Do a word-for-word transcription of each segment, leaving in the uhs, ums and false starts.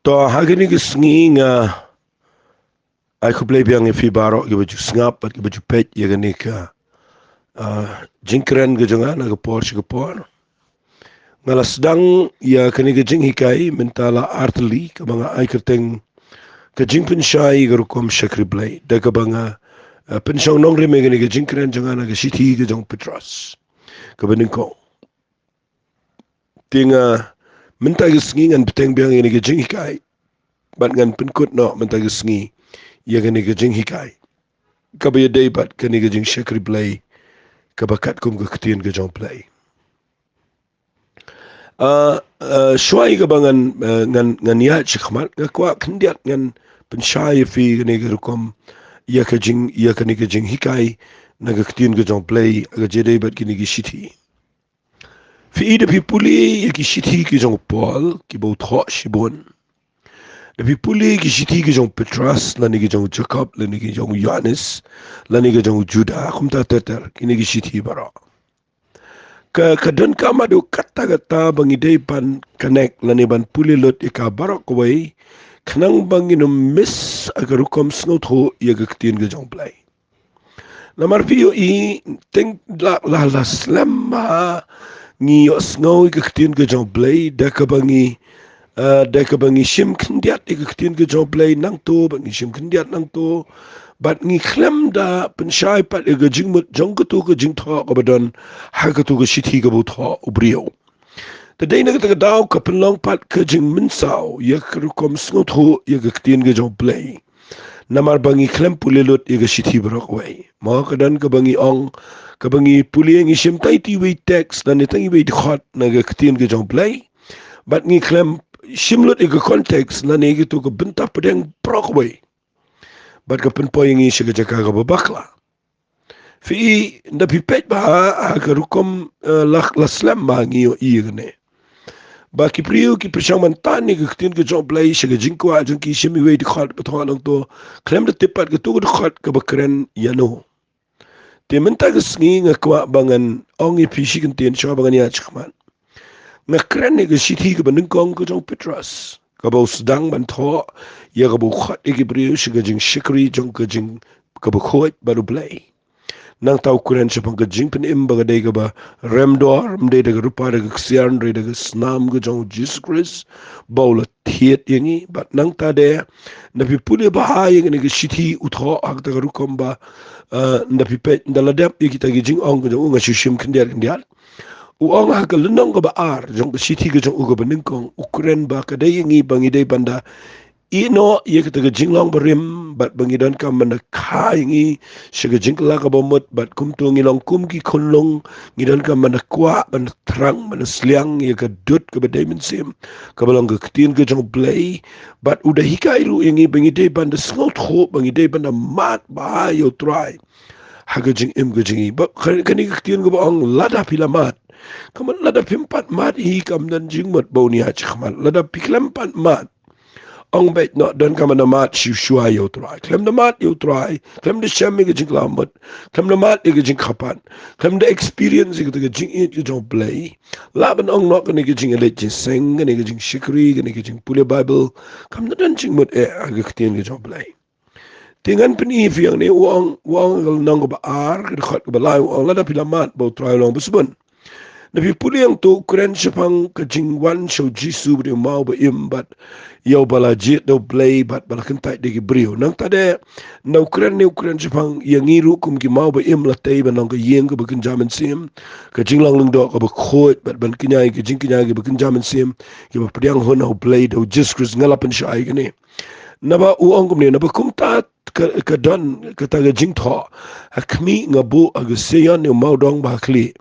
To, ha kane ka sngi nga ai khublei biang ïa phi baroh kiba ju sngap bad kiba ju peit ïa kane ka, ah, jingkren ka jong nga na ka por sha ka por. Nga la sdang ïa kane ka jinghikai mynta la artylli kaba nga ai kyrteng ka jingpynshai ka rukom shakri Blei da kaba nga, ah, pynshong nongrim ïa kane ka jingkren jong nga na ka shithi ka jong Petros kaba nyngkong. Te nga mynta ka sngi ngan bteng biang ïa kane ka jinghikai bad ngan pynkut noh mynta ka sngi ïa kane ka jinghikai kaba ïadei bad kane ka jingshakri Blei kaba katkum ka ktien ka jong Blei. Ah, ah, shuwa ïa kaba ngan, ah, ngan, ngan ïaid shakhmat, nga kwah khyndiat ngan pynshai ïa phi kane ka rukom ïa ka jing, ïa kane ka jinghikai na ka ktien ka jong Blei ha ka jingïadei bad kine ki shithi. Phi i, da phi pule ïa ki shithi ki jong u Paul kiba u thoh shibun, da phi pule ïa ki shithi ki jong u Petros lane ki jong u Jakob lane ki jong u Ïohannes lane ki jong u Juda, kumta ter ter kine ki shithi baroh. Ka, ka donkam haduh katta katta ba ngi dei ban connect lane ban pule lut ïa ka baroh kawei khnang ba ngin ym miss ha ka rukom sngewthuh ïa ka ktien ka jong Blei. Namar phi ïohi, teng la, la, la slem ba ngi ïohsngew ïa ka ktien ka jong Blei da kaba ngi, ah, da kaba ngi shim khyndiat ïa ka ktien ka jong Blei nangto bad ngi shim khyndiat nangto bad ngi khlem da pynshai pat ïa ka jingmut jong kato ka jingthoh kaba don ha kato ka shithi kaba u thoh u briew. Te dei na kata ka daw ka pynlong pat ka jingmynsaw ïa ka rukom sngewthuh ïa ka ktien ka jong Blei. Namar ba ngi khlem pule lut ïa ka shithi baroh kawei. Mo, ka don kaba ngi ong, kaba ngi pule, ngi shim tang ïa iwei i text lane tang iwei i dkhot na ka ktien ka jong Blei. Bad ngi khlem shim lut ïa ka context lane ïa kato ka bynta pdeng baroh kawei. Bad ka pynpoi ïa ngi sha ka jaka kaba bakla. Phi i, da phi peit bha ha ka rukom, eh, la, la slem ba ngi ïohi ïa kane. Ba ki briew ki pyrshang ban tan ïa ka ktien ka jong Blei sha ka jingkwah jong ki, shim iwei i dkhot ba thoh nangto, khlem da tip pat kato ka dkhot kaba kren ïano. Te mynta ka sngi nga kwah ba ngan ong ïa phi shi kyntien shuwa ba ngan ïaid shakhmat. Nga kren ïa ka shithi kaba nyngkong ka jong u Petros, kaba u sdang ban thoh ïa, kaba u khot ïa ki briew sha ka jingshakri jong ka jing, kaba khuid bad U Blei. Nangta u kren shaphang ka jingpynim ba ka dei kaba rem dor, ym dei da ka rupa da ka ksiar, hynrei da ka snam ka jong u Jisu Khrist ba u la thied ïa ngi. Bad nangta de, da phi pule bha ïa kane ka shithi, u thoh ha kata ka rukom ba, eh, da phi peit, da la dep ïa kita ki jingong ka jong u, nga shu shim khyndiat khyndiat. U ong ha ka lynnong kaba ar jong ka shithi ka jong u kaba nyngkong, u kren ba ka dei ïa ngi ba ngi dei ban da ïehnoh ïa kata ka jinglong barim, bad ba ngi donkam ban da kha ïa ngi sha ka jingkylla kaba mut, bad kumto ngi long kum ki khunlung, ngi donkam ban da kwah, ban da thrang, ban da sliang ïa ka dud kaba dei mynsiem, kaba long ka ktien ka jong U Blei. Bad u da hikai ruh ïa ngi ba ngi dei ban da sngewthuh, ba ngi dei ban da mad bha ïa U Trai ha ka jingim ka jong ngi. Ba ka, kane ka ktien kaba ong lada phi la mad, ka mut lada phim pat mad hi, kam don jingmut ba un ïaid shakhmat. Lada phi khlem pat mad, ong beit noh, donkam ban da mad shuh shuh ïa U Trai. Khlem da mad ïa U Trai, khlem da shem ïa ka jingkylla mut, khlem da mad ïa ka jingkyrpad, khlem da experience ïa ka jingïeit ka jong U Blei, lah ban ong noh kane ka jingïaleit jingïaseng, kane ka jingshakri, kane ka jingpule Baibl, kam da don jingmut eh ha ka ktien ka jong U Blei. Te ngan pyni ïa phi hangne, u ong, u ong ha ka lynnong kaba ar, ka dkhot kaba lai, u ong lada phi la mad ba U Trai u long ba sbun. Da phi pule hangto u kren shaphang ka jingwan sha u Jisu ba dei u maw ba im bad ïa uba la jied da U Blei bad ba la kyntait da ki briew. Nangta de, na u kren ne u kren shaphang ïa ngi ruh kum ki maw ba im, la tei ban long ka ïing kaba kynja mynsiem, ka jinglong lyngdoh kaba khuid, bad ban kñia ïa ka jingkñia kaba kynja mynsiem, kiba pdiang hun ha U Blei da u Jisu Khrist. Nga la pynshai ïa kane. Naba u ong kumne, naba kumta ka, ka don kata ka jingthoh: Ha khmih nga buh ha ka Sion ïa u mawdong ba ha khlieh,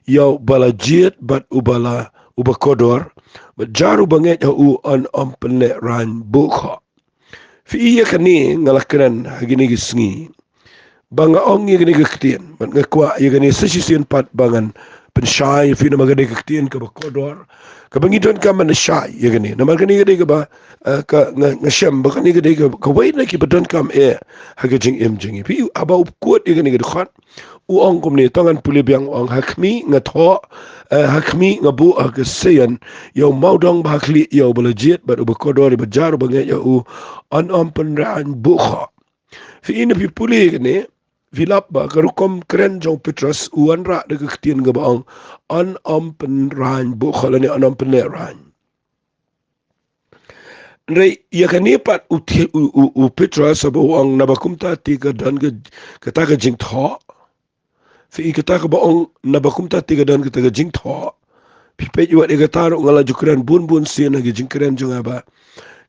ïa uba la jied bad uba la, uba kordor, bad jar uba ngeit ha u un ym pynlehraiñ buh khoh. Phi i, ïa kane nga la kren ha kine ki sngi ba nga ong ïa kane ka ktien, bad nga kwah ïa kane sa shisien pat ba ngan pynshai ïa phi namar ka dei ka ktien kaba kordor, kaba ngi donkam ban shai ïa kane. Namar kane ka dei kaba, eh, ka, nga, nga shem ba kane ka dei ka, kawei na kiba donkam eh ha ka jingim jong ngi. Phi, haba u quote ïa kane ka dkhot, u ong kumne, to ngan pule biang, u ong, ha khmih nga thoh, eh, ha khmih nga buh ha ka Seion ïa u mawdong ba ha khlieh ïa uba la jied bad uba kordor, ïa ba jar uba ngeit ïa u, yn ym pynraiñ buh khoh. Phi, ynda phi pule kane, phi lap ba ka rukom kren jong u Petros, u wanrah da ka ktien kaba ong, yn ym pynraiñ buh khoh lane yn ym pynlehraiñ. Hynrei ïa kane pat u thi-, u, u, u Petros haba u ong, naba kumta te ka don ka, kata ka jingthoh. Phi, kata kaba ong, naba kumta te ka don kata ka jingthoh. Phi peit ïa wat ïa kata ruh, nga la ju kren bun bun sien ha ki jingkren jong nga ba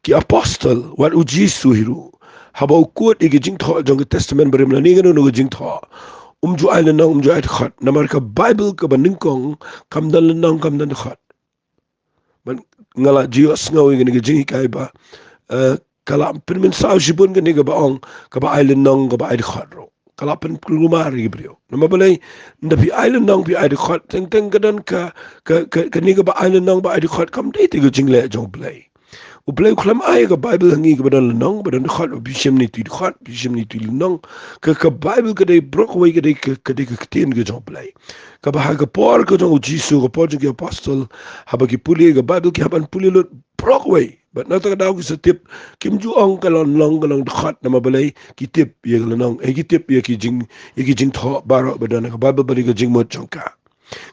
ki apostol, wat u Jisu hi ruh, haba u quote ïa ki jingthoh jong ka Testament Barim lane kano kano ka jingthoh, um ju ai lynnong, um ju ai dkhot. Namar ka Baibl kaba nyngkong kam don lynnong, kam don dkhot. Ban, nga la ju ïohsngew ïa kane ka jinghikai ba, eh, ka la pynmynsaw shibun kane kaba ong, kaba ai lynnong, kaba ai dkhot ruh. Ka la pynkulmar ïa ki briew. Namar balei? Ynda phi ai lynnong, phi ai dkhot, teng teng ka don ka, ka, ka, kane kaba ai lynnong, ba ai dkhot, kam dei te ka jingleh jong U Blei. U Blei u khlem ai ka Baibl ha ngi kaba don lynnong, ba don dkhot, ba phi shim ne tu i dkhot, phi shim ne tu i lynnong. Ka, ka Baibl ka dei baroh kawei ka dei ka, ka dei ka ktien ka jong U Blei. Kaba ha ka por ka jong u Jisu, ka por jong ki apostol, haba ki pule ka Baibl ki hap ban pule lut baroh kawei. Bad na kata ka daw ki sa tip, kim ju ong ka long lynnong, ka long dkhot, namar balei? Ki tip ïa ka lynnong, eh, ki tip ïa ki jing, ïa ki jingthoh baroh ba don ha ka Baibl, ba dei ka jingmut jong ka.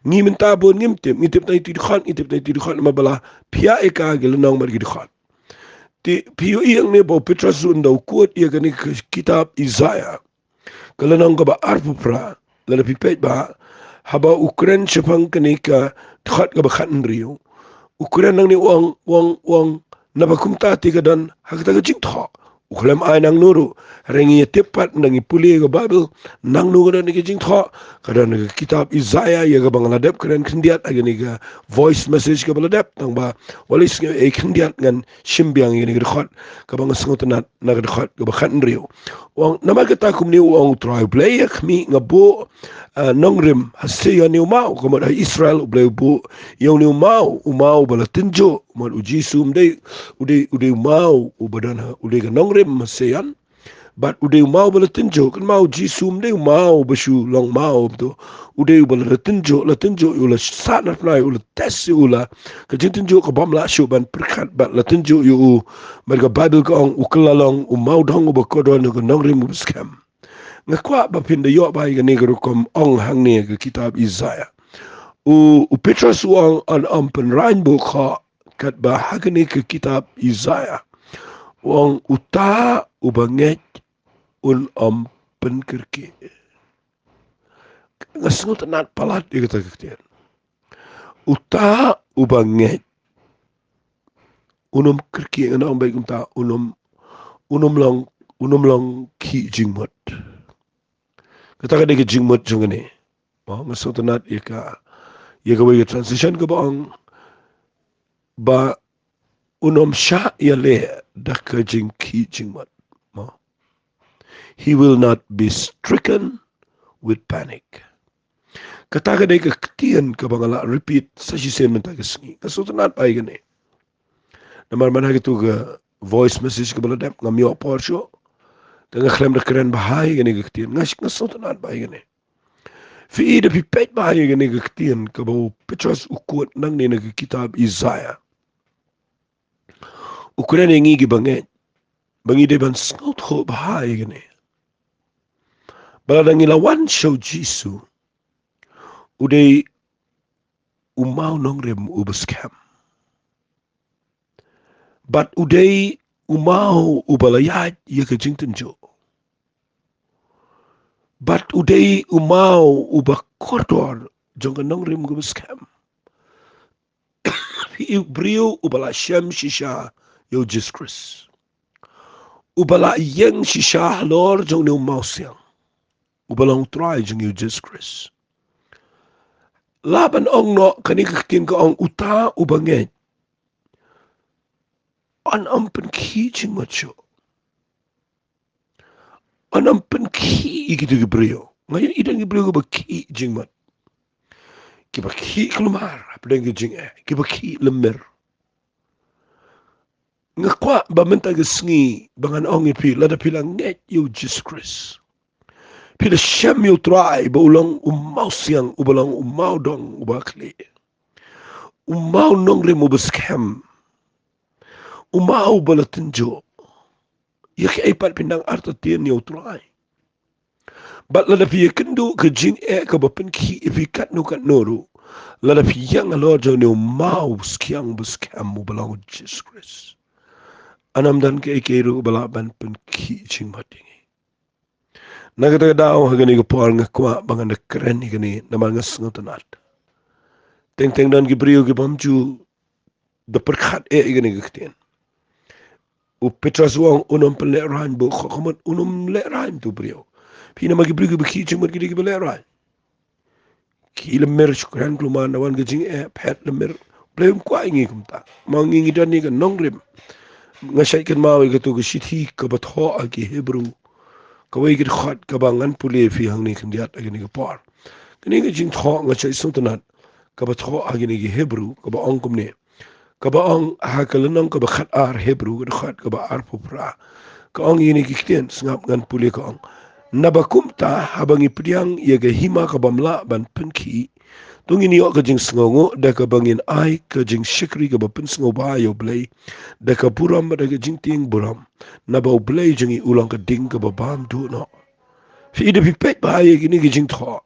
Ngi mynta bun ngim tip, ngi tip tang ïa tu i dkhot, ngi tip tang ïa tu i dkhot, namar ba la phiah ïa ka ki lynnong bad ki dkhot. Te phi ïohi hangne ba u Petros ruh ynda u quote ïa kane ka kitab Isaiah, ka lynnong kaba arphew phra, lada phi peit ba, haba u kren shaphang kane ka dkhot kaba khathynriew, u kren nangne, u ong, u ong, u ong, naba kumta te ka don ha kata ka jingthoh. U khlem ai nangno ruh. Hynrei ngi ïa tip pat ynda ngi pule ka Baibl, nangno ka don ha ka jingthoh, ka don ha ka kitab Isaiah, ïa kaba nga la dep kren khyndiat ha kane ka voice message kaba la dep, tang ba wat lei sngew ei khyndiat, ngan shim biang ïa kane ka dkhot kaba nga sngewtynnat, na ka dkhot kaba khathynriew. U ong, namar kata kumne u ong U Trai U Blei, ha khmih nga buh, ah, nongrim ha Seion ïa u maw, ka mut ha Israel U Blei u buh ïa une u maw, u maw ba la tynjuh. Mut u Jisu um dei, u dei, u dei u maw uba don ha, u dei ka nongrim ha Seion. Bad u dei u maw ba la tynjuh, kynmaw u Jisu um dei u maw ba shu long maw bad u, u dei uba la tynjuh, la tynjuh ïa u, la sah na pnai ïa u, la test ïa u, la ka jingtynjuh ka bym lah shuh ban pyrkhat, bad la tynjuh ïa u. Bad ka Baibl ka ong, u kylla long u mawdong uba kordor, ka nongrim uba skhem. Nga kwah ba phin da ïoh ba ïa kane ka rukom ong hangne ha ka kitab Isaiah. U, u Petros u ong, yn ym pynraiñ buh khoh, katba ha kane ka kitab Isaiah u ong, uta uba ngeit un ym pynkyrkieh. Nga sngewtynnat palat ïa kata ka ktien. Uta uba ngeit un ym kyrkieh, ngan ong beit kumta, un ym, un ym long, un ym long khih jingmut. Kata ka dei ka jingmut jong kane. Mo, nga sngewtynnat ïa ka, ïa kawei ka translation kaba ong ba un ym shah ïaleh da ka jingkhih jingmut. Mo. He will not be stricken with panic. Kata ka dei ka ktien kaba nga la repeat sa shisien mynta ka sngi. Nga sngewtynnat ba ïa kane. Namar man ha katu ka voice message kaba la dep ngam ïoh por shuh. Te nga khlem da kren bha ïa kane ka ktien. Nga, nga sngewtynnat ba ïa kane. Phi i, da phi peit bha ïa kane ka ktien kaba u Petros u quote nangne na ka kitab Isaiah, u kren ïa ngi kiba ngeit ba ngi dei ban sngewthuh bha ïa kane, ba lada ngi la wan sha u Jisu, u dei u maw nongrim uba skhem. Bad u dei u maw uba la ïaid ïa ka jingtynjuh. Bad u dei u maw uba kordor jong ka nongrim kaba skhem. Phi i, u briew uba la shem shisha ïa u Jisu Khrist, uba la ïeng shisha halor jong une u mawsiang, uba long u Trai jong ngi u Jisu Khrist. Lah ban ong noh kane ka ktien ka ong, uta uba ngeit yn ym pynkhih jingmut shuh. Yn ym pynkhih ïa kitu ki briew. Nga ïohi don ki briew kiba khih jingmut. kiba khih kulmar hapdeng ki jingeh, kiba khih lymmer. Nga kwah ba mynta ka sngi ba ngan ong ïa phi, lada phi la ngeit ïa u Jisu Khrist, phi la shem ïa u Trai ba u long u mawsiang, uba long u mawdong uba khlieh, u mawnongrim uba skhem, u maw uba la tynjuh. Ïa kaei pat phin nang artatien ïa u Trai? Bad lada phi ïakynduh ka jingeh kaba pynkhih ïa phi katno katno ruh, lada phi ïeng halor jong une u maw skhem ba skhem uba long u Jisu Khrist, ym don kaei kaei ruh ba lah ban pynkhih jingmut ïa ngi. Na kata ka daw ha kane ka por nga kwah ba ngan da kren ïa kane namar nga sngewtynnat. Teng teng don ki briew kibym ju da pyrkhat eh ïa kane ka ktien. U Petros u ong un ym pynlehraiñ, bad u kha kumno un ym lehraiñ tu briew? Phi namar ki briew kiba khih jingmut ki dei kiba lehraiñ. Ki lymmer, shu kren kulmar, na wan ka jingeh, phet lymmer. Blei um kwah ïa ngi kumta. Ma ngi ngi don ïa ka nongrim. Nga shait kynmaw ïa katu ka shithi kaba thoh ha ki Hebru, kawei ka dkhot kaba ngan pule ïa phi hangne khyndiat ha kane ka por. Kane ka jingthoh nga shait sngewtynnat, kaba thoh ha kine ki Hebru, kaba ong kumne. Kaba ong ha ka lynnong kaba khatar Hebru, ka dkhot kaba arphew phra, ka ong ïa kine ki ktien, sngap ngan pule, ka ong: Naba kumta, haba ngi pdiang ïa ka hima kabym lah ban pynkhih, to ngin ïoh ka jingsngewnguh da kaba ngin ai ka jingshakri kaba pynsngewbha ïa U Blei da ka burom bad da ka jingtieng burom. Naba U Blei jong ngi u long ka ding kaba bam duh noh. Phi i da phi peit ba ha ïa kine ki jingthoh,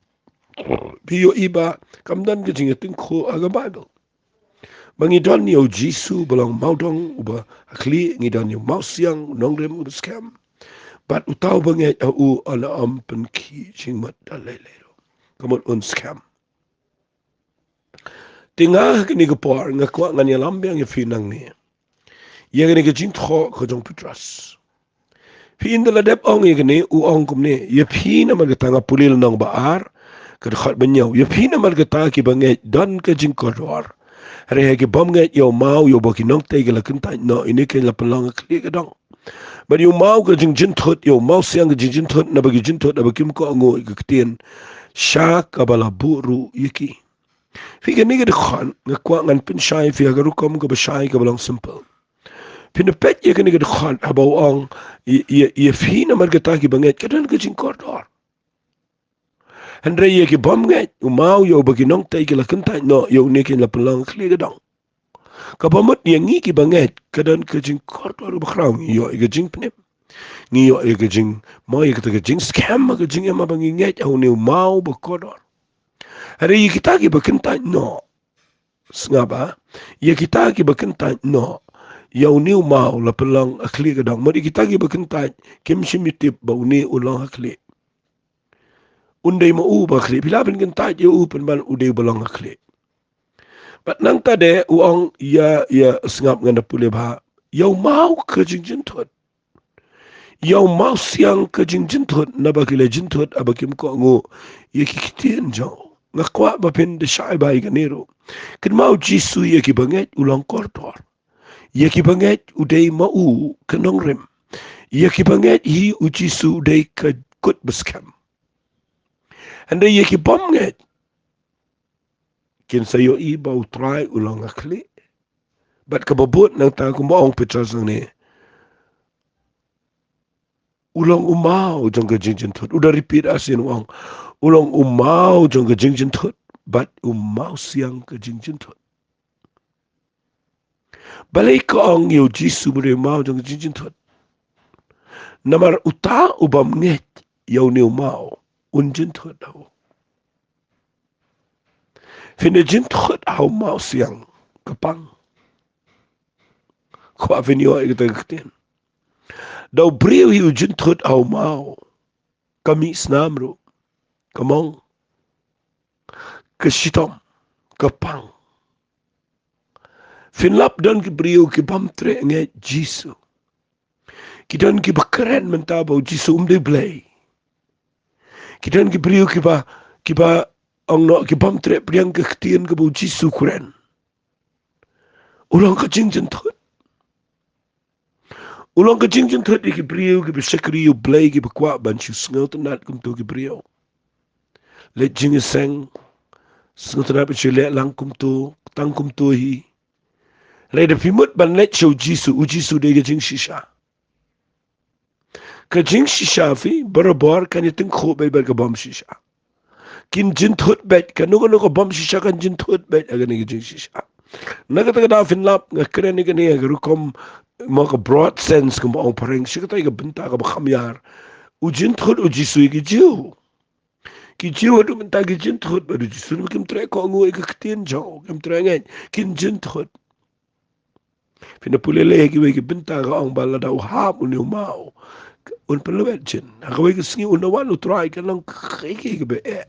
phi ïohi ba kam don ka jingïatyngkhuh ha ka Baibl. Ba ngi don ïa U Jisu ba long mawdong uba khlieh, ngi don ïa u mawsiang, u nongrim uba skhem. Bad uta uba ngeit ha u un ym pynkhih jingmut da lei lei ruh. Ka mut un skhem. Te nga ha kane ka por nga kwah ngan ïalam biang ïa phi nangne ïa kane ka jingthoh ka jong u Petros. Phi, ynda la dep ong ïa kane, u ong kumne ïa phi namar kata, nga pule lynnong ba ar, ka dkhot ba hynñiew: Ïa phi namar kata kiba ngeit, don ka jingkordor. Hynrei ha ki bym ngeit, ïa u maw ïa uba ki nongtei ki la kyntait noh, ïa une keiñ la pynlong ha khlieh ka dong. Bad ïa u maw ka jingjynthut, ïa u mawsiang ka jingjynthut, naba ki jynthut haba kim kohnguh ïa ka ktien sha kaba la buh ruh ïa ki. Phi, kane ka dkhot nga kwah ngan pynshai ïa phi ha ka rukom kaba shai, kaba long simple. Phin peit ïa kane ka dkhot haba u ong ïa, ïa, ïa phi namar kata kiba ngeit, ka don ka jingkordor. Hynrei ïa ki bym ngeit, u maw ïa uba ki nongtei ki la kyntait noh, ïa une keiñ la pynlong ha khlieh ka dong. Kaba mut ïa ngi kiba ngeit, ka don ka jingkordor uba khraw, ngi ïoh ïa ka jingpynim. Ngi ïoh ïa ka jing, mo, ïa kata ka jingskhem, ka jingim ba ngi ngeit ha une u maw uba kordor. Hynrei ïa kita kiba kyntait noh, sngap, ah, ïa kita kiba kyntait noh, ïa une u maw la pynlong ha khlieh ka dong. Mut ïa kita kiba kyntait, kim shym ïatip ba une u long ha khlieh. Un dei ma u ba khlieh. Phi lah ban kyntait ïa u pynban u dei uba long ha khlieh. Bad nangta de u ong ïa, ïa, sngap, ngan da pule bha. Ïa u maw ka jingjynthut, ïa u mawsiang ka jingjynthut, naba ki la jynthut haba kim kohnguh ïa ki ktien jong u. Nga kwah ba phin da shai bha ïa kane ruh. Kynmaw, u Jisu ïa kiba ngeit u long kordor. Ïa kiba ngeit u dei ma u ka nongrim. Ïa kiba ngeit hi u Jisu u dei ka kut ba skhem. Hynrei ïa ki bym ngeit, kin sa ïohi ba u Trai u long ha khlieh. Bad kaba bud nangta, kumba ong u Petros nangne, u long u maw jong ka jingjynthut. U da repeat, as in u ong, u long u maw jong ka jingjynthut bad u mawsiang ka jingjynthut. Balei ka ong ïa u Jisu ba u dei u maw jong ka jingjynthut? Namar uta u bym ngeit ïa une u maw, un jynthut ha u. Phin da jynthut ha u mawsiang, ka pang. Kwah phin ïoh ïa kata ka ktien. Da u briew hi u jynthut ha u maw, ka mih snam ruh, ka mong, ka shitom, ka pang. Phin lap don ki briew ki bym treh ngeit Jisu. Ki don kiba kren mynta ba u Jisu um dei Blei. Ki don ki briew kiba, kiba ong noh, ki bym treh pdiang ka ktien kaba u Jisu u kren. U long ka jingjynthut. U long ka jingjynthut ïa ki briew kiba shakri ïa u Blei, kiba kwah ban shu sngewtynnat kumto ki briew. Leit jingïaseng, Sngewtynnat ba shu leh lang kumto, tang kumto hi. Hynrei da phi mut ban leit sha u Jisu, u Jisu dei ka jingshisha. Ka jingshisha phi, barabor kan ïa tyngkhuh beit bad ka bym shisha. Kin jynthut beit, kano kano ka bym shisha kan jynthut beit, ha kane ka jingshisha. Na kata ka daw phin lap, nga kren ïa kane ha ka rukom, mo ka broad sense kumba ong phareng, sha kata ka bynta kaba kham ïar. U jynthut u Jisu ïa ki Jiw. Ki Jiw haduh mynta ki jynthut bad u Jisu, kim treh kohnguh ïa ka ktien jong u, kim treh ngeit, kin jynthut. Phin da pule lei ha kiwei ki bynta ka ong ba lada u hap une u maw, un pynlwet jin. Ha kawei ka sngi un da wan u Trai, kan long kaei kaei kaba eh.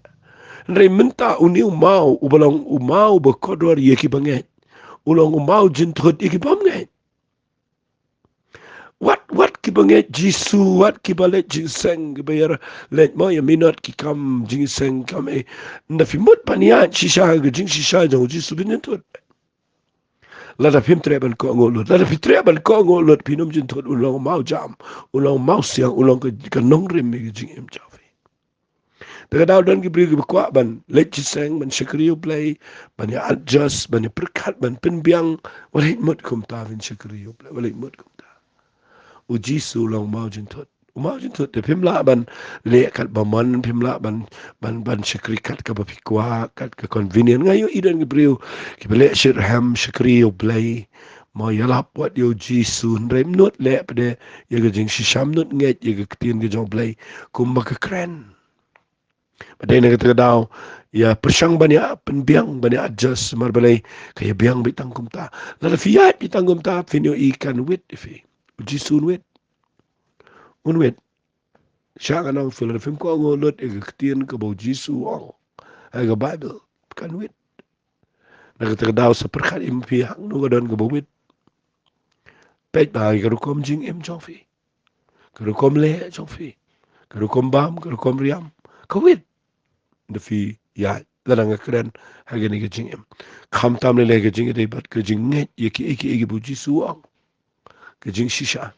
Hynrei mynta une u maw, uba long u maw ba kordor ïa ki bangeit, u long u maw jynthut ïa ki bym ngeit. Wat, wat kiba ngeit Jisu, wat kiba leit jingïaseng, kiba ïa leit mo ïa minot ki kam jingïaseng kam eh. Nda phi mut ban ïaid shisha ka jingshisha jong u Jisu, phin jynthut. Lada phim treh ban kohnguh lut, lada phi treh ban kohnguh lut, phin ym jynthut, un long u maw jam, un long u maw siang, un long ka, ka nongrim ïa ka jingim jong phi. Te ka daw don ki briew kiba kwah ban leit jingïaseng, ban shakri ïa u Blei, ban ïa adjust, ban ïa pyrkhat, ban pynbiang. Wat leit mut kumta, phin shakri ïa u Blei, wat leit mut kumta. U Jisu u long u maw jynthut. U maw jynthut, te phim lah ban leh kat ba mon, phim lah ban, ban, ban shakri kat kaba phi kwah, kat ka convenient. Nga ïohi don ki briew kiba leh shitrhem, shakri ïa u Blei, mo ïalap wat ïa u Jisu, hynrei ym nud leh pat de ïa ka jingshisha, ym nud ngeit ïa ka ktien ka jong u Blei kumba ka kren. Bad dei na kata ka daw ïa pyrshang ban ïa pynbiang, ban ïa adjust, namar balei? Ka ïa biang beit tang kumta. Lada phi ïaid beit tang kumta, phin ïohi kan wit ïa phi. U Jisu un wit. Un wit. Shah ngan ong phi, lada phim kohnguh lut ïa ka ktien kaba u Jisu u ong ha ka Baibl, kan wit. Na kata ka daw sa pyrkhat ïa phi, hangno ka don kaba wit. Peit bha ïa ka rukom jingim jong phi, ka rukom leh jong phi, ka rukom bam, ka rukom riam, ka wit. Da phi ïaid, lada nga kren ha kane ka jingim, khamtam lei lei ka jingïadei bad ka jingngeit ïa kiei kiei kiba u Jisu u ong, ka jingshisha.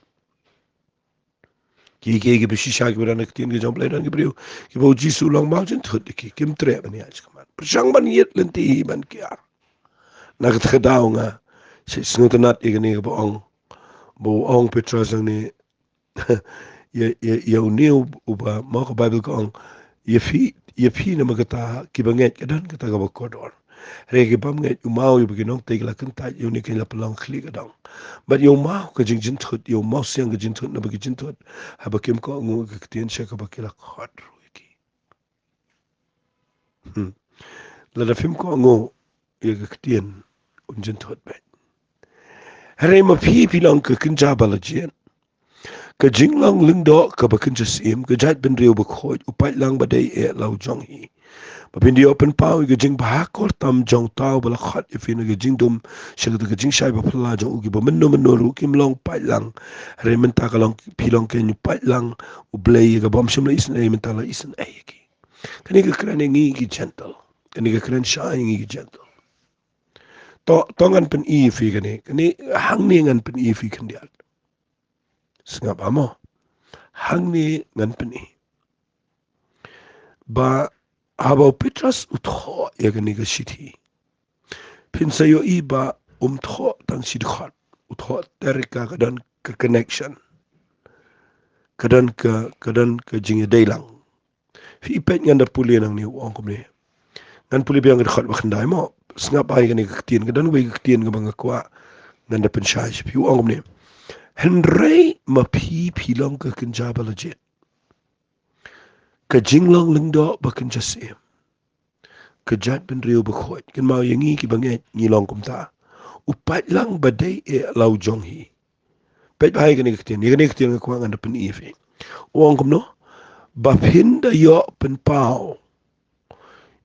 Kiei kiei kiba shisha kiba don ha ka ktien ka jong u Blei, don ki briew kiba u Jisu u long maw jynthut ïa ki, kim treh ban ïaid shakhmat. Pyrshang ban ïit lynti hi ban kiar. Na kata ka daw nga sngewtynnat ïa kane kaba ong, ba u ong u Petros hangne ïa, ïa, ïa une u, uba, mo ka Baibl ka ong, ïa phi, ïa phi namar kata kiba ngeit ka don kata kaba kordor. Hynrei ki bym ngeit, u maw ïa ba ki nongtei ki la kyntait, ïa une kein la pynlong khlieh ka dong. Bad ïa u maw ka jingjynthut, ïa u maw siang ka jynthut, naba ki jynthut haba kim kohnguh ka ktien sha kaba ki la khot ruh ïa ki. Hmm. Lada phim kohnguh ïa ka ktien, un jynthut beit. Hynrei ma phi, phi long ka kynja ba la jied, ka jinglong lyngdoh kaba kynja syiem, ka jaitbynriew bakhuid, u paidlang ba dei eh la u jong hi. Ba phin da ïoh pynpaw ïa ka jingbha kordor tam jong uta uba la khot ïa phi na ka jingdum sha kata ka jingshai ba phylla jong u, kiba mynno mynno ruh kim long paidlang. Hynrei mynta ka long, phi long kein u paidlang u Blei, ïa ka bym shym la isynei, mynta la isynei ïa ki. Kane ka kren ïa ngi ki Gentile. Kane ka kren shai ïa ngi ki Gentile. To, to ngan pyni ïa phi kane, kane hangne ngan pyni ïa phi khyndiat. Sngap bha mo. Hangne ngan pyni. Ba haba u Petros u thoh ïa kane ka shithi, phin sa ïohi ba um thoh tang shi dkhot, u thoh ter ïa ka, ka don ka connection, ka don ka, ka don ka jingïadei lang. Phi peit, ngan da pule nangne, u ong kumne. Ngan pule biang ka dkhot ba khyndai mo. Sngap bha ïa kane ka ktien, ka don kawei ka ktien kaba nga kwah ngan da pynshai sha phi, u ong kumne. Hynrei ma phi, phi long ka kynja ba la jied, ka jinglong lyngdoh ba kynja syiem, ka jaitbynriew bakhuid. Kynmaw, ïa ngi kiba ngeit ngi long kumta. U paidlang ba dei eh la u jong hi. Peit bha ïa kane ka ktien, ïa kane ka ktien nga kwah ngan da pyni ïa phi. U ong kumno? Ba phin da ïoh pynpaw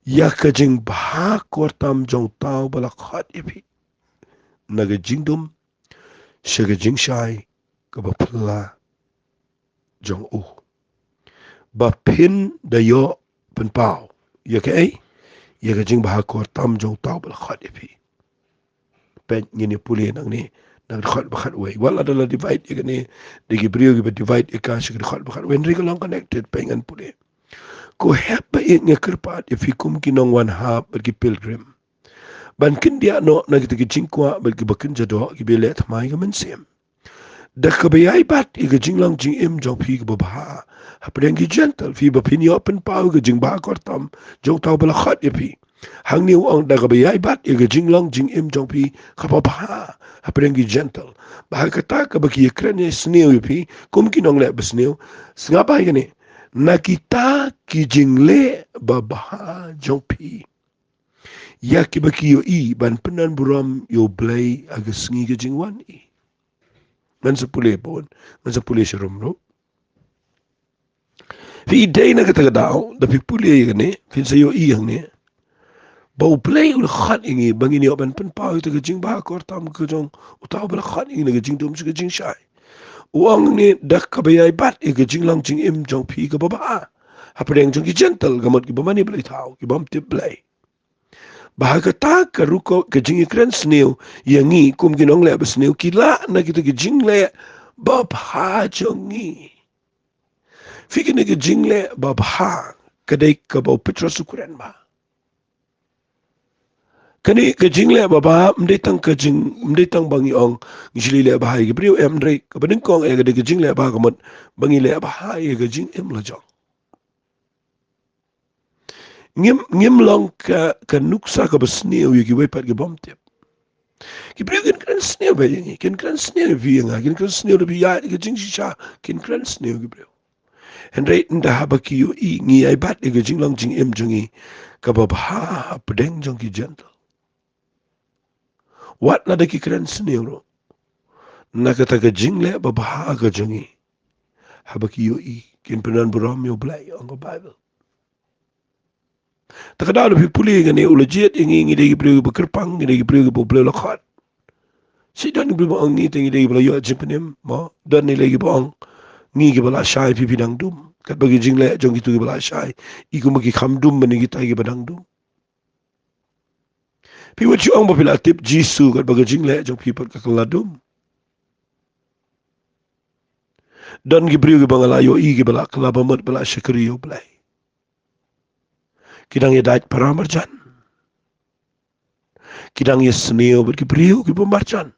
ïa ka jingbha kordor tam jong uta uba la khot ïa phi na ka jingdum sha ka jingshai kaba phylla jong u. Ba phin da ïoh pynpaw ïa kaei? Ïa ka jingbha kordor tam jong uta uba la khot ïa phi. Peit, ngin ïa pule nangne na ka dkhot ba khatwei. Wat la da la divide ïa kane da ki briew kiba divide ïa ka sha ka dkhot ba khatwei, hynrei ka long connected, peit ngan pule. Ko hep ba ïeit, nga kyrpad ïa phi kum ki nongwan hap bad ki pilgrim, ban kyndiah noh na kita ki jingkwah bad kiba kynja doh kiba leh thymmai ka mynsiem, da kaba ïai bat ïa ka jinglong jingim jong phi kaba bha hapdeng ki Jentil, phi ba phin ïoh pynpaw ïa ka jingbha kyrtam jong uta uba la khot ïa phi. Hangne u ong da kaba ïai bat ïa ka jinglong jingim jong phi kaba bha hapdeng ki Jentil, ba ha kata kaba ki ïakren ïasniew ïa phi kum ki nongleh basniew. Sngap bha ïa kane, na kita ki jingleh babha jong phi, ïa kiba ki ïohi ban pyndonburom ïa U Blei ha ka sngi ka jingwan i. Ngan sa pule bun, ngan sa pule sharum ruh. Phi dei na kata ka daw, da phi pule ïa kane, phin sa ïohi hangne ba U Blei u la khot ïa ngi ba ngin ïoh ban pynpaw ïa ka jingbha kyrtam ka jong uta uba la khot ïa ngi na ka jingdum sha ka jingshai. U ong hangne da kaba ïai bat ïa ka jinglong jingim jong phi kaba bha hapdeng jong ki Jentil, ka mut kiba mane blei thaw, ki bym tip Blei. Ba ha kata ka rukom ka jingïakren sniew ïa ngi kum ki nongleh basniew, ki lah na kita ki jingleh babha jong ngi. Phi, kane ka jingleh babha ka dei kaba u Petros u kren ba, kane ka jingleh babha ym dei tang ka jing, ym dei tang ba ngi ong ngi shu leh bha ïa ki briew, em, hynrei kaba nyngkong eh ka dei ka jingleh babha ka mut ba ngi leh bha ïa ka jingim la jong. Ngim, ngim long ka, ka nuksa kaba sniew ïa kiwei pat ki bym tip. Ki briew kin kren sniew bha ïa ngi, kin kren sniew ïa phi ïa nga, kin kren sniew ïa phi ïa ka jingshisha, kin kren sniew ki briew. Hynrei ynda haba ki ïohi ngi ïai bat ïa ka jinglong jingim jong ngi kaba bha hapdeng jong ki Jentil, wat lada ki kren sniew ruh, na kata ka jingleh babha ka jong ngi, haba ki ïohi kin pyndonburom ïa U Blei, ong ka Baibl. Ta ka daw da phi pule kane u la jied ïa ngi, ngi dei ki briew kiba kyrpang, ngi dei ki briew kiba U Blei u la khot. Shi don ki briew ba ong ngi te ngi dei kiba la ïoh jingpynim, mo, don ngi dei kiba ong ngi kiba la shai, phi phi dang dum. Katba ki jingleh jong kito kiba la shai i kumba ki kham dum ban ïa kita kiba dang dum. Phi wat shu ong ba phi la tip Jisu katba ka jingleh jong phi pat ka kylla dum. Don ki briew kiba nga la ïohi kiba la kylla bamut, ba la shakri ïa U Blei. Ki dang ïa dait para marjan. Ki dang ïa sniew bad ki briew kiba marjan.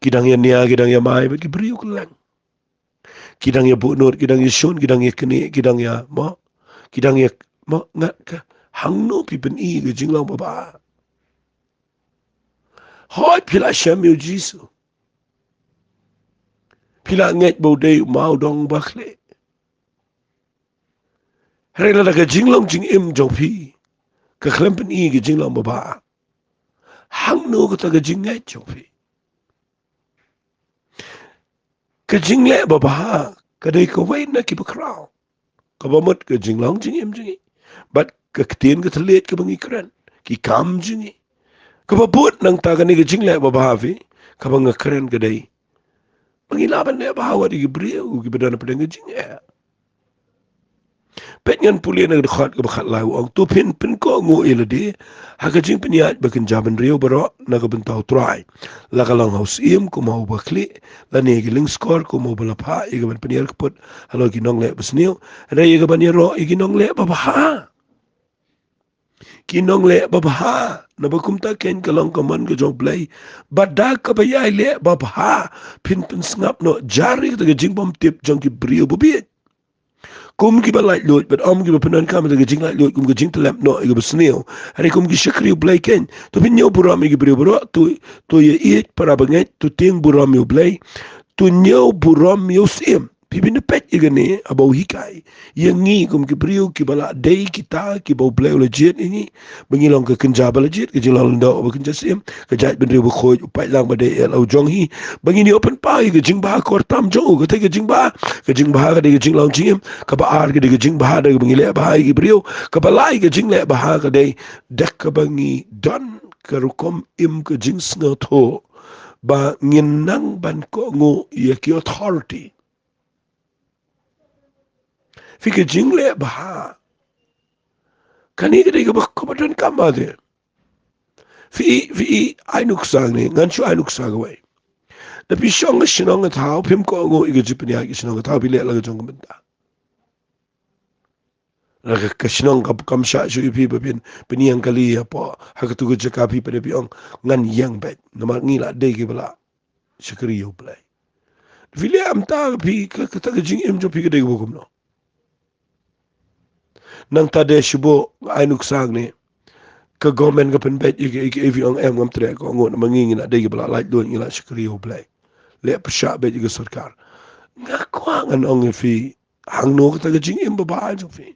Ki dang ïa nia, ki dang ïa mai bad ki briew kylleng. Ki dang ïa buhnud, ki dang ïa shun, ki dang ïa knieh, ki dang ïa, mo, ki dang ïa, mo, ngat ka, hangno phi pyni ka jinglong babha? Hooid phi la shem ïa U Jisu. Phi la ngeit ba u dei u maw dong ba khlieh. Hynrei lada ka jinglong jingim jong phi ka khlem pyni ka jinglong babha, hangno kata ka jingngeit jong phi? Ka jingleh babha ka dei kawei na kiba khraw, kaba mut ka jinglong jingim jong ngi bad ka ktien ka thylliej kaba ngi kren, ki kam jong ngi. Kaba bud nangta kane ka jingleh babha phi, kaba nga kren ka dei ba ngi lah ban leh bha wat ïa ki briew kiba don hapdeng ka jingeh. Peit, ngan pule na ka dkhot kaba khatlai, u ong, to phin pynkohnguh ïa lade ha ka jingpynïaid ba kynja bynriew baroh na ka bynta U Trai, la ka long ha u syiem kum ha uba khlieh, lane ha ki lyngskor kum ha uba la phah, ïa ka ban pynïar kput halor ki nongleh basniew, hynrei ïa ka ban ïaroh ïa ki nongleh babha. Ki nongleh babha, naba kumta keiñ ka long ka mon ka jong U Blei ba da kaba ïai leh babha phin pynsngap noh jar ïa kata ka jingbymtip jong ki briew babieit. Kum kiba laitluid, bad ym kiba pyndonkam ïa kata ka jinglaitluid kum ka jingtyllep noh ïa kaba sniew, hynrei kum ki shakri U Blei keiñ. To phin ñiew burom ïa ki briew baroh, to, to ïaieit para bangeit, to tieng burom ïa U Blei, to ñiew burom ïa u syiem. Phi, phin da peit ïa kane, haba u hikai ïa ngi kum ki briew kiba la dei kita kiba U Blei u la jied ïa ngi ba ngi long ka kynja ba la jied, ka jinglong lyngdoh ba kynja syiem, ka jaitbynriew bakhuid, u paidlang ba dei ïa la u jong hi, ba ngin ïoh pynpaw ïa ka jingbha kyrtam jong u. Kata ka jingbha, ka jingbha ka dei ka jinglong jingim. Kaba ar ka dei ka jingbha da kaba ngi leh bha ïa ki briew. Kaba lai ka jingleh bha ka dei da kaba ngi don ka rukom im ka jingsngewthuh ba ngin nang ban kohnguh ïa ki authority. Phi, ka jingleh bha kane ka dei kaba, kaba donkam bha te. Phi, phi ai nuksa ne, ngan shu ai nuksa kawei. Da phi shong ha shnong ha thaw, phim kohnguh ïa ka jingpynïaid ka shnong ha thaw, phi leh la ka jong ka bynta. Na ka, ka shnong ka kam shah shuh ïa phi ba phin pynïeng kali hapoh ha katu ka jaka, phi pat phi ong ngan ïeng beit namar ngi la dei kiba la shakri ïa U Blei. Phi leh em ta phi ka, kata ka jingim jong phi ka dei kaba kumno? Nangta de shu buh ai nuksa ne ka government ka pynbeit ïa ka, ïa ka, ïa phi ong em ngam treh kohnguh namar ngi ngi la dei kiba la laitluid, ngi la shakri ïa U Blei. Leh pyrshah beit ïa ka sorkar. Nga kwah ngan ong ïa phi hangno kata ka jingim babha jong phi.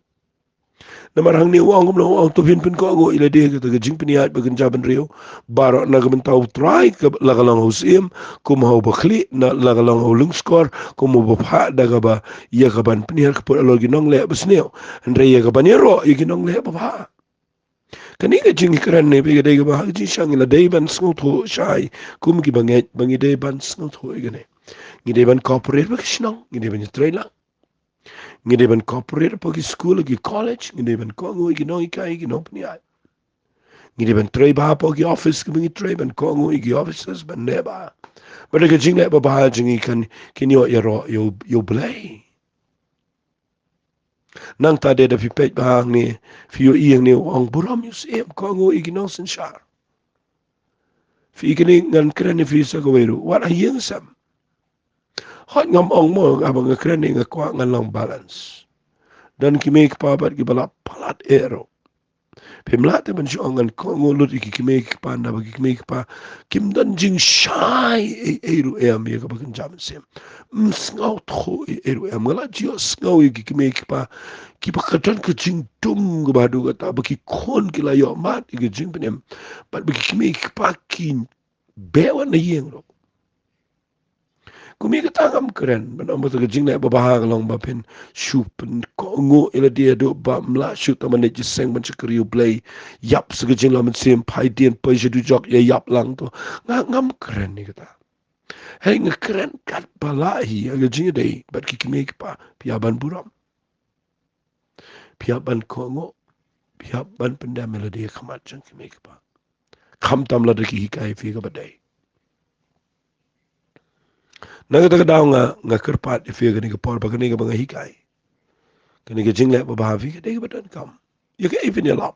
Namar hangne u ong kumno, u ong to phin pynkohnguh ïa lade ha kata ka jingpynïaid ba kynja bynriew baroh na ka bynta U Trai, ka la ka long ha u syiem, kum ha uba khlieh, na la ka long ha u lyngskor, kum uba phah da kaba ïa kaban pynhiar kput halor ki nongleh basniew, hynrei ïa kaban ïaroh ïa ki nongleh babha. Kane ka jingkren ne phi ka dei kaba ha ka jingshang, ngi la dei ban sngewthuh shai kum ki bangeit ba ngi dei ban sngewthuh ïa kane. Ngi dei ban cooperate bad ka shnong, ngi dei ban ïatrei lang. Ngi dei ban cooperate hapoh ki skul, ki college, ngi dei ban kohnguh ïa ki nonghikai, ki nongpynïaid. Ngi dei ban trei bha hapoh ki office kiba ngi trei, ban kohnguh ïa ki officers, ban leh bha. Bad da ka jingleh babha jong ngi kan, kin ïoh ïaroh ïa U, ïa U Blei. Nangta de da phi peit bha hangne, phi ïohi hangne u ong burom ïa u syiem, kohnguh ïa ki nongsynshar. Phi, kine ngan kren ïa phi sa kawei ruh, wat ha ïing sem. Hooid ngam ong mo, haba nga kren ne nga kwah ngan long balance. Don ki mei ki pa pat kiba la palat eh ruh. Phim lah te ban shu ong ngan kohnguh lut ïa ki kmie ki kpa, naba ki kmie ki kpa kim don jingshai ei ei ruh em ïa kaba kynja mynsiem. Ym sngewthuh ei ei ruh em. Nga la ju ïohsngew ïa ki kmie ki kpa kiba ka don ka jingdum kaba haduh katta ba ki khun ki la ïoh mad ïa ka jingpynim bad ba ki kmie ki kpa ki beh wan na ïing ruh. Kumne kata ngam kren ban ong ba ka jingleh babha ka long ba phin shu pynkohnguh ïa lade haduh ba ym lah shuh tang ban leit jingïaseng ban shakri ïa U Blei. Ïap sa ka jinglong mynsiem, phai dien, poi sha dujok, ïa ïap lang to. Nga ngam kren ïa kata. Hei, nga kren katba lah hi ha ka jingïadei bad ki kmie ki kpa, phi hap ban burom. Phi hap ban kohnguh, phi hap ban pyndem ïa lade ha khmat jong ki kmie ki kpa. Khamtam lada ki hikai ïa phi kaba dei. Na kata ka daw nga, nga kyrpad ïa phi ha kane ka por ba kane kaba nga hikai, kane ka jingleh babha ïa phi ka dei kaba donkam. Ïa kaei phin ïalap,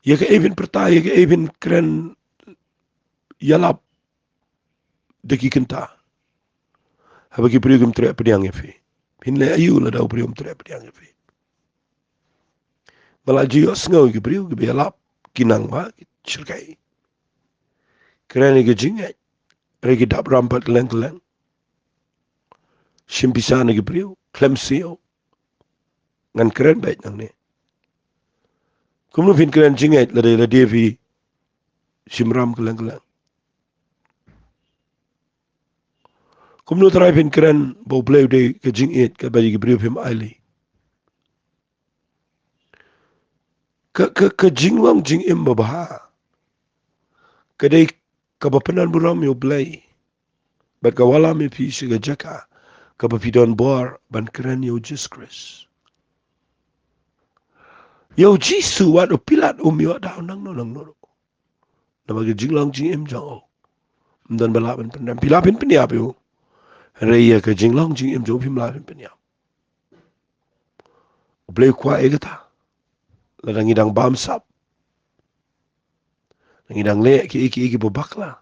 ïa kaei phin pyrta, ïa kaei phin kren ïalap da ki kynta. Haba ki briew kim treh pdiang ïa phi, phin leh aïu lada u briew um treh pdiang ïa phi? Nga la ju ïohsngew ïa ki briew kiba ïalap, ki nang ba ki shyrkhei. Kren ïa ka jingngeit, hynrei ki dap ram pat kylleng kylleng. Shim pisa na ki briew, khlem siew. Ngan kren beit nangne. Kumno phin kren jingngeit lada lade phi shim ram kylleng kylleng? Kumno trai phin kren ba U Blei u dei ka jingïeit kaba ïa ki briew phim ailad? Ka, ka, ka jinglong jingim babha ka dei kaba pyndonburom ïa U Blei bad ka wallam ïa phi sha ka jaka kaba phi don bor ban kren ïa U Jisu Khrist. Ïa U Jisu wat u Pilat um ïoh daw nangno nangno ruh. Namar ka jinglong jingim jong u ym don ba lah ban pyndem. Phi lah phin pynïap ïa u, hynrei ïa ka jinglong jingim jong u phim lah phin pynïap. U Blei u kwah ïa kata. Lada ngi dang bamsap, lada ngi dang leh kiei kiei kiba bakla,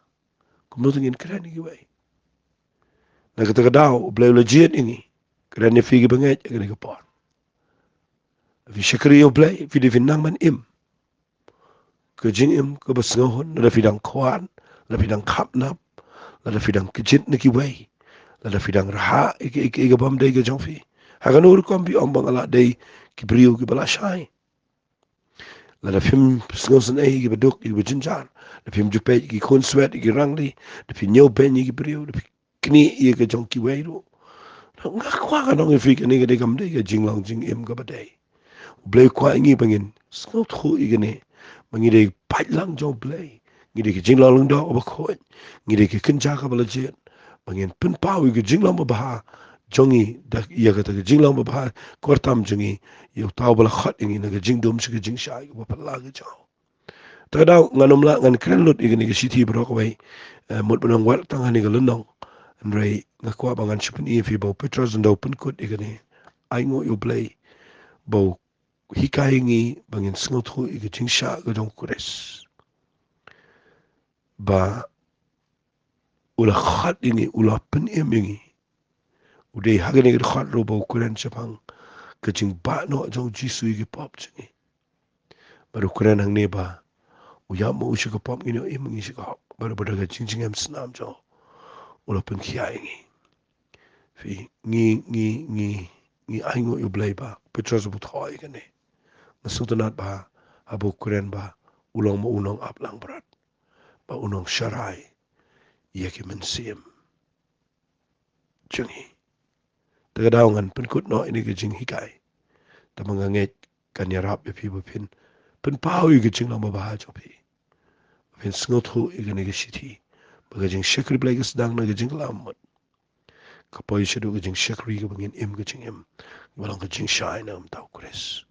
kumno te ngin kren ïa kiwei? Na kata ka daw U Blei u la jied ïa ngi. Kren ïa phi kiba ngeit ha kane ka por. Phi shakri ïa U Blei, phi dei phin nang ban im ka jingim kaba sngewhun, lada phi dang kwah, lada phi dang khapnap, lada phi dang kjit na kiwei, lada phi dang rhah ïa ki, ïa ki, ïa ki bym dei ka jong phi. Ha kano rukom phi ong ba nga la dei ki briew kiba la shai. Lada phim sngewsynei ïa kiba duk, ïa kiba jynjar, lada phim ju peit ïa ki khun swet, ïa ki rangli, lada phi ñiewbeiñ ïa ki briew, lada phi knieh ïa ka jong kiwei ruh. Nga kwah ka nong ïa phi kane ka dei kam dei ka jinglong jingim kaba dei. U Blei u kwah ïa ngi ba ngin sngewthuh ïa kane, ba ngi dei paidlang jong U Blei, ngi dei ka jinglong lyngdoh kaba khuid, ngi dei ka kynja kaba la jied, ba ngin pynpaw ïa ka jinglong babha jong ngi da ïa kata ka jinglong babha kyrtam jong ngi ïa uta uba la khot ïa ngi na ka jingdum sha ka jingshai kaba phylla ka jong u. Te ka daw ngan ym lah ngan kren lut ïa kane ka shithi baroh kawei, eh, mut ban ong wat tang ha kane ka lynnong. Hynrei nga kwah ba ngan shu pyni ïa phi ba u Petros ynda u pynkut ïa kane, ainguh ïa U Blei ba u hikai ïa ngi ba ngin sngewthuh ïa ka jingshah ka jong u Khrist. Ba u la khot ïa ngi, u la pynim ïa ngi. U dei ha kane ka dkhot ruh ba u kren shaphang ka jingbah noh jong u Jisu ïa ki pop jong ngi. Bad u kren hangne ba u ïap ma u sha ka pop, ngin ïoh im ngi sha ka hok. Bad ruh ba da ka jingjngem snam jong u, u la pynkhiah ïa ngi. Phi, ngi, ngi, ngi, ngi ainguh ïa u Blei ba Petros u bthoh ïa kane. Nga sngewtynnat ba haba u kren ba u long ma u nongap langbrot, ba u nongsharai ïa ki mynsiem jong ngi. Te ka daw ngan pynkut noh ïa kane ka jinghikai. Te ma nga ngeit kan ïarap ïa phi ba phin pynpaw ïa ka jinglong babha jong phi, ba phin sngewthuh ïa kane ka shithi ba ka jingshakri Blei ka sdang na ka jingkylla mut, ka poi shaduh ka jingshakri kaba ngin im ka jingim kaba long ka jingshai na ka bynta u Khrist.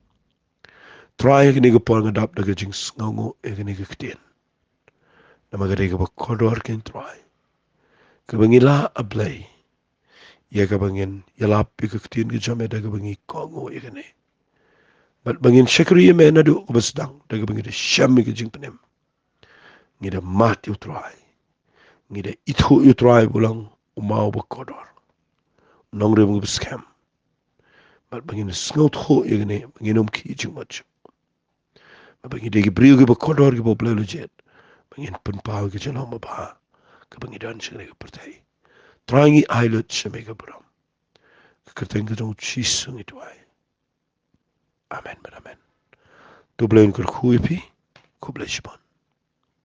Trai, ha kane ka por nga dap da ka jingsngewnguh ïa kane ka ktien. Namar ka dei kaba kordor kein Trai, kaba ngi lah, A Blei, ïa kaba ngin ïalap ïa ka ktien ka jong me da kaba ngi kohnguh ïa kane. Bad ba ngin shakri ïa me naduh kaba sdang da kaba ngi da shem ïa ka jingpynim. Ngi da mad ïa u Trai, ngi da ithuh ïa u Trai ba u long u maw ba kordor, u nongrim kaba skhem. Bad ba ngin sngewthuh ïa kane, ba ngin ym khih jingmut. Ba ngi dei ki briew kiba kordor kiba u Blei u la jied, ba ngin pynpaw ïa ka jinglong babha kaba ngi don sha kane ka pyrthei. Trai, ngi ai lut sha me ka burom. Ka kyrteng ka jong u Jisu ngi duwai. Amen bad amen. To u Blei un kyrkhu ïa phi. Khublei shibun.